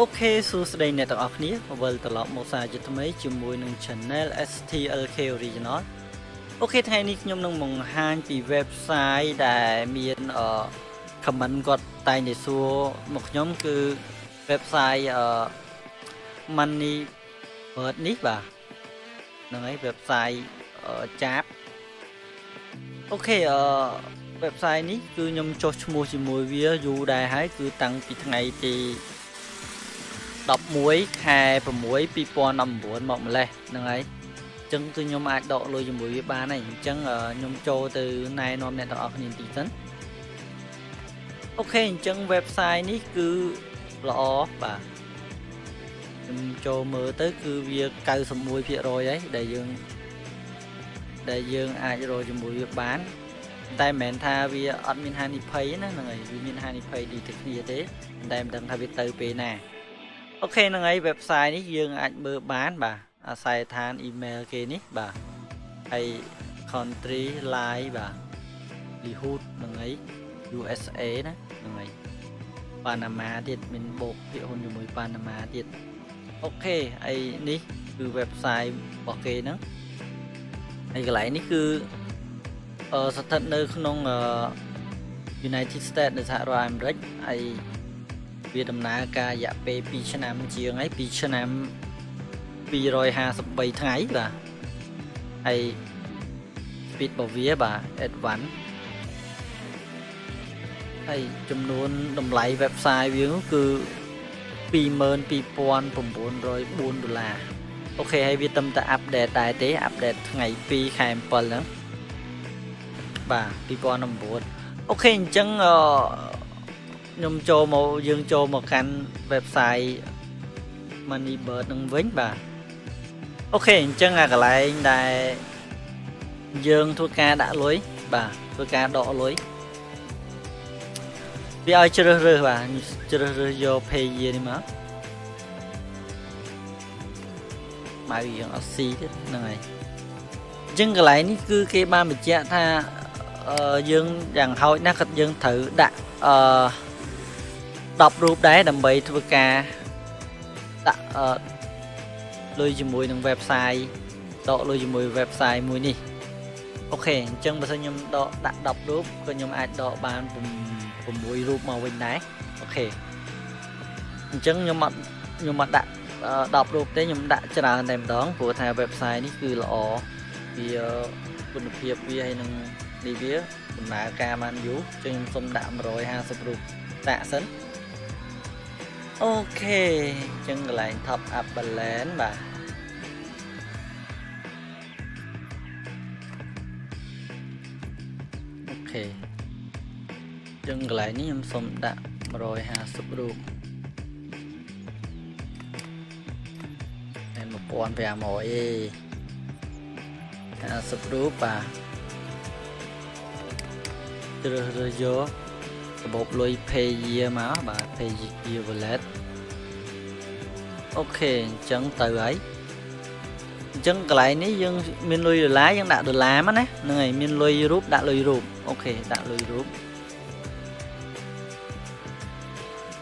OK សួស្តីអ្នកទាំងអស់គ្នាវិលត្រឡប់មកសារជាថ្មីជាមួយនឹង Channel STLK Original OK ថ្ងៃនេះខ្ញុំនឹងបង្ហាញពី website ដែលមាន comment គាត់តែងតែសួរមកខ្ញុំគឺ website Money Bird នេះបាទហ្នឹងហើយ website ចាប OK website នេះគឺខ្ញុំចុះឈ្មោះជាមួយវាយូរដែរហើយគឺតាំងពីថ្ងៃទី11ខែ6 2019មកម្លេះហ្នឹងហើយអញ្ចឹងគឺខ្ញុំអាចដកលុយជាមួយវាបានហើយអញ្ចឹងខ្ញុំចូលទៅណែនាំអ្នកទាំងអស់គ្នាបន្តិចសិន OK អញ្ចឹង website នេះគឺល្អបាទខ្ញុំចូលមើលទៅគឺវា 91% ហើយដែលយើងអាចរកជាមួយវាបានតែមិនមែនថាវាអត់មានហានិភ័យណាហ្នឹងហើយវាមានហានិភ័យដូចតែគ្នាទេតែមិនដឹងថាវាទៅពេលណា OK ហ្នឹងហើយ website នេះយើងអាចមើលបានបាទអាស័យដ្ឋាន email គេនេះបាទហើយ country line បាទ Hollywood ហ្នឹងហើយ USA ណាហ្នឹងហើយប៉ាណាម៉ាទៀតមានបូកភាគហ៊ុនជាមួយប៉ាណាម៉ាទៀត OK ហើយនេះគឺ website របស់គេហ្នឹងហើយកន្លែងនេះគឺស្ថិតនៅក្នុង United States នៅសហរដ្ឋអាមេរិកហើយវាដំណើរការរយៈពេល2ឆ្នាំជាងហើយ2ឆ្នាំ253ថ្ងៃបាទហើយ speed របស់វាបាទ advance ហើយចំនួនតម្លៃ website វាគឺ 22,904 ដុល្លារ OK ហើយវាទំតែ update ដែរទេ update ថ្ងៃ2ខែ7ហ្នឹងបាទ2019 OK អញ្ចឹងខ្ញុំចូលមកយើងចូលមកកាន់ website Moneybird នឹងវិញបាទ OK អញ្ចឹងអាកន្លែងដែលយើងធ្វើការដាក់លុយបាទធ្វើការដកលុយវាឲ្យជ្រើសរើសបាទជ្រើសរើសយក page នេះមកម៉ៅយើងអត់ស៊ីទៀតហ្នឹងហើយអញ្ចឹងកន្លែងនេះគឺគេបានបញ្ជាក់ថាយើងយ៉ាងហោចណាស់ក៏យើងត្រូវដាក់10រូបដែរដើម្បីធ្វើការដាក់លុយជាមួយនឹង website ដកលុយជាមួយ website មួយនេះ OK អញ្ចឹងបើសិនខ្ញុំដកដាក់10រូបក៏ខ្ញុំអាចដកបាន6រូបមកវិញដែរ OK អញ្ចឹងខ្ញុំអត់ដាក់10រូបទេខ្ញុំដាក់ច្រើនតែម្ដងព្រោះថា website នេះគឺល្អវាគុណភាពវាហើយនឹងនេះវាដំណើរការបានយូរចឹងខ្ញុំសូមដាក់150រូបដាក់សិន OK អញ្ចឹងកន្លែង top up balance បាទ OK អញ្ចឹងកន្លែងនេះខ្ញុំសូមដាក់150រូបតែ1500ឯ50រូបបាទជ្រើសរើសយករបបលុយ Payeer មកបាទ Payeer Wallet OK អញ្ចឹងទៅហើយអញ្ចឹងកន្លែងនេះយើងមានលុយដុល្លារយើងដាក់ដុល្លារមកណាហ្នឹងហើយមានលុយរូបដាក់លុយរូប OK ដាក់លុយរូប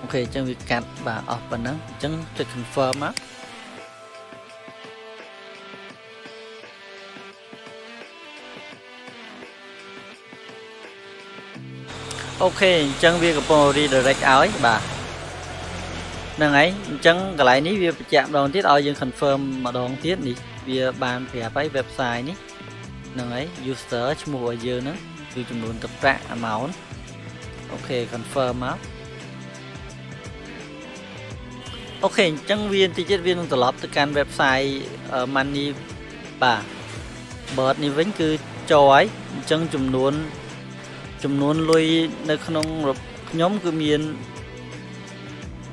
OK អញ្ចឹងវាកាត់បាទអស់ប៉ុណ្ណឹងអញ្ចឹងចុច confirm មក OK អញ្ចឹងវាកំពុង redirect ឲ្យបាទហ្នឹងហើយអញ្ចឹងកន្លែងនេះវាបញ្ជាក់ម្ដងទៀតឲ្យយើង confirm ម្ដងទៀតនេះវាបានប្រាប់ហើយ website នេះហ្នឹងហើយ user ឈ្មោះរបស់យើងហ្នឹងគឺចំនួនទឹកប្រាក់ amount OK confirm មក OK អញ្ចឹងវាបន្តិចទៀតវានឹងត្រឡប់ទៅកាន់ website Money បាទ Bird នេះវិញគឺចូលហើយអញ្ចឹងចំនួនលុយនៅក្នុងខ្ញុំគឺមាន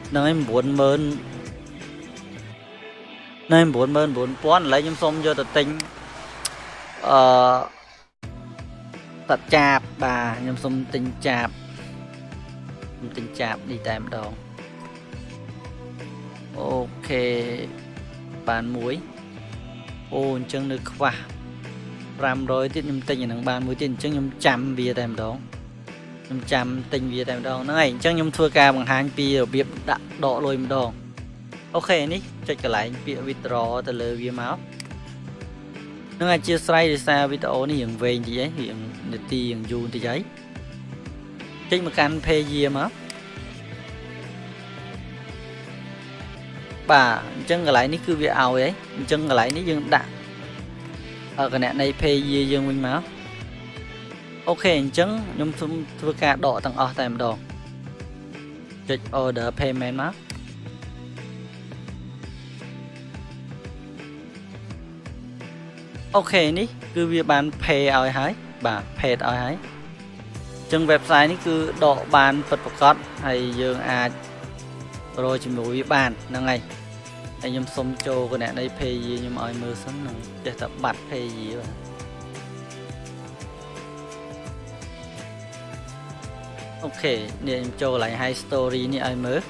ហ្នឹងហើយ90000ណែ99000ឥឡូវខ្ញុំសូមយកទៅទិញអឺតាចាបបាទខ្ញុំសូមទិញចាបខ្ញុំទិញចាបនេះតែម្ដងអូខេបានមួយអូអញ្ចឹងនៅខ្វះ500ទៀតខ្ញុំទិញអានឹងបានមួយទៀតអញ្ចឹងខ្ញុំចាំវាតែម្ដងខ្ញុំចាំទិញវាតែម្ដងហ្នឹងហើយអញ្ចឹងខ្ញុំធ្វើការបង្ហាញពីរបៀបដាក់ដកលុយម្ដង OK នេះចុចកន្លែងពាក្យ withdraw ទៅលើវាមកនឹងអធិស្ឋានដោយសារវីដេអូនេះរៀងវែងតិចហីរៀងនាទីរៀងយូរតិចហីចេញមកកាន់ page មកបាទអញ្ចឹងកន្លែងនេះគឺវាឲ្យហីអញ្ចឹងកន្លែងនេះយើងដាក់គណនី page យើងវិញមក OK អញ្ចឹងខ្ញុំសូមធ្វើការដកទាំងអស់តែម្ដងចុច order payment មក OK នេះគឺវាបាន pay ឲ្យហើយបាទ pay ឲ្យហើយអញ្ចឹង website នេះគឺដកបានពិតប្រាកដហើយយើងអាចរកជាមួយវាបានហ្នឹងហើយហើយខ្ញុំសុំចូលគណនី pay ខ្ញុំឲ្យមើលសិននឹងចេះតែបាត់ pay បាទ OK នេះខ្ញុំចូលកន្លែង high story នេះឲ្យមើល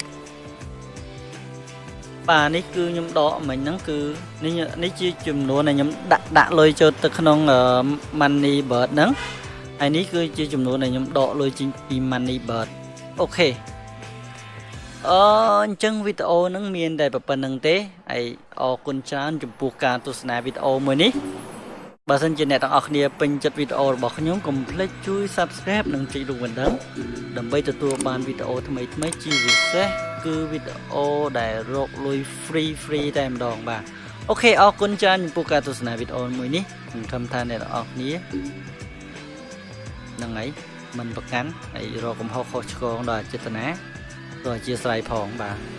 បាទនេះគឺខ្ញុំដកមិញហ្នឹងគឺនេះនេះជាចំនួនដែលខ្ញុំដាក់ដាក់លុយចូលទៅក្នុង money bird ហ្នឹងហើយនេះគឺជាចំនួនដែលខ្ញុំដកលុយចេញពី money bird OK អអញ្ចឹងវីដេអូហ្នឹងមានតែប៉ុណ្្នឹងទេហើយអរគុណច្រើនចំពោះការទស្សនាវីដេអូមួយនេះបើសិនជាអ្នកទាំងអស់គ្នាពេញចិត្តវីដេអូរបស់ខ្ញុំកុំភ្លេចជួយ Subscribe និងចុចរូបកណ្ដឹងដើម្បីទទួលបានវីដេអូថ្មីៗជាពិសេសគឺវីដេអូដែលរកលុយ free តែម្ដងបាទ OK អរគុណច្រើនចំពោះការទស្សនាវីដេអូមួយនេះសង្ឃឹមថាអ្នកទាំងអស់គ្នាហ្នឹងហើយមិនប្រកាន់ហើយរកកំហុសខុសឆ្គងដល់អចេតនាក៏អធិស្ឋានផងបាទ